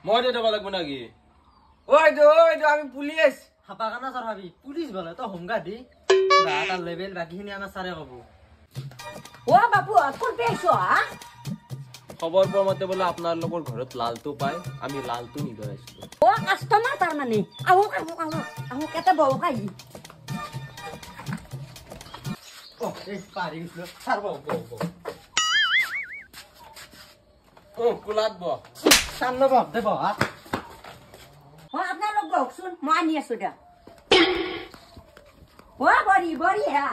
মই দি দিব লাগিব নেকি? ঐ এইটো আমি পুলিচ। হাপাকানা ছাৰ ভাবি পুলিচ বোলে, তই হোমগাৰ্ড দি তাৰ লেভেল বাকীখিনি আমাৰ ছাৰে ক'ব। অ বাপু, ক'ত পাইছ হা? খবৰ পোৱা মতে বোলে আপোনালোকৰ ঘৰত লালটো পায়, আমি লালটো নিব আহিছিলো। অ কাষ্টমাৰ তাৰমানে। আহক আহক আহক আহক, এটা বহক আহি। অ এই পাৰি গৈছিলো ছাৰ, বহক বহক বহক। অ কোলাত বহ। ছাৰ নবহক দে, বহা। অ আপোনালোক বহকচোন, মই আনি আছো দে। অ বৰি বৰি হা।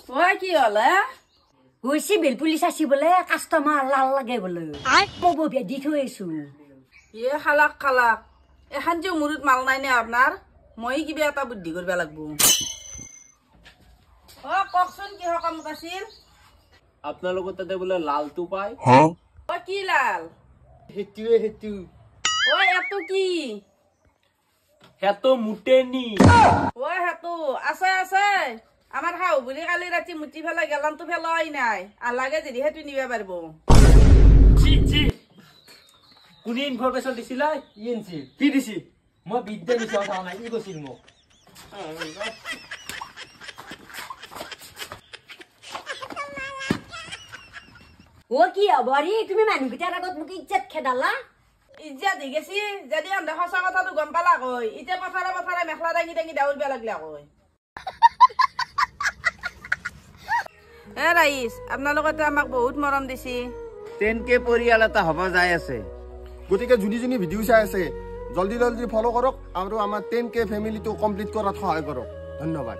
ঐ কি হ'ল হে? ঐ চিভিল পুলিচ আছি বোলে, কাষ্টমাৰ লাল লাগে বোলে, মই বহিয়া দি থৈ আহিছো। এ খালাক খালাক, এখন যে মূৰত মাল নাই নে আপোনাৰ? মই কিবা এটা বুদ্ধি কৰিব লাগব। অ কওকচোন কি সকামত আছিল? আপোনালোকৰ তাতে বোলে লালটো পায়। অ কি লাল? সেইটোৱে সেইটো। ঐ এটো কি? সেইটো মুটেনি। ঐ সেইটো আছে আছে, আমাৰ শাহু বুলি কালি ৰাতি মুতি পেলাই গেলানটো পেলোৱাই নাই, আলাগে যদি সেইটো নিব পাৰিব। চি চি, কোনে ইনফৰমেশ্যন দিছিলা? ই আনছিল। কি দিছি? মই বিদ্যা মিছা কথা নাই, ই কৈছিল মোক। অ কি বৰি, তুমি মানুহকেইটাৰ আগত মোক ইজ্জত খেদালা? ইজ্জত দি গেছি যদি আন্ধা সঁচা কথাটো গম পালা কৈ, এতিয়া পথাৰে পথাৰে মেখেলা দাঙি দাঙি দাউৰিব লাগিলা কৈ। এ ৰাইজ, আপোনালোকেতো আমাক বহুত মৰম দিছি। 10K পৰিয়াল এটা হ'ব যাই আছে, গতিকে যোনে যোনে ভিডিঅ' চাই আছে জলদি জলদি ফ'ল' কৰক আৰু আমাৰ 10K ফেমিলিটো কমপ্লিট কৰাত সহায় কৰক। ধন্যবাদ।